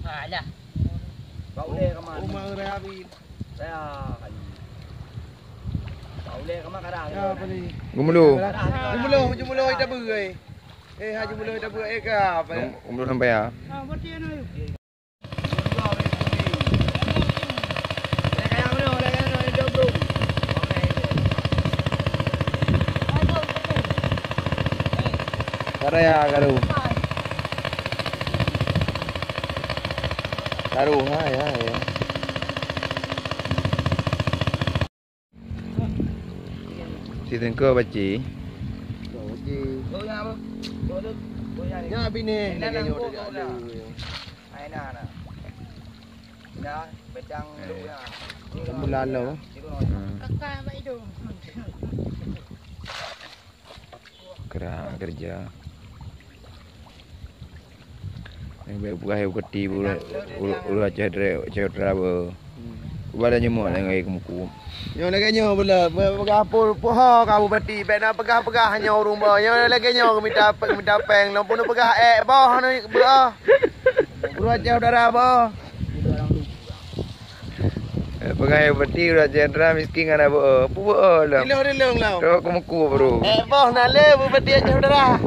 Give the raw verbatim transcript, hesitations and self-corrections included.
Alah. Bak ulèe ka man. Uma ureueng abi. Saya kali. Bak ulèe ka man karah. Ya, bali. Geumulo. Geumulo, geumulo ita beuh, eh. Eh, ha geumulo ita beuh, eh, ka apa? Geumulo sampai ya. Karaya karu. Karu ha ya ya. Si Tengko baci. Ya bini. Ai na na. Na, bedang lu na. Bulan lo. Hmm. Kakak bak idong. Kerak kerja. Ni baik peugah hai bukati ulu ulu Aceh dre Aceh Utara ba. Ubat nyemok dengan air kemuku. Nyoe lagèe nyoe bela, peugah po poho kamu bati, bèk na peugah-peugah nyoe ureueng ba. Nyoe lagèe nyoe mita mita pèng, lom pun peugah èk boh ni beuh. Ureueng Aceh Utara ba. Eh, peugah hai bati ureueng Aceh Utara miskin ngana beuh. Pu beuh lah. Ilong-ilong lah. Tok kemuku baru. Èk boh na le bu bati Aceh Utara.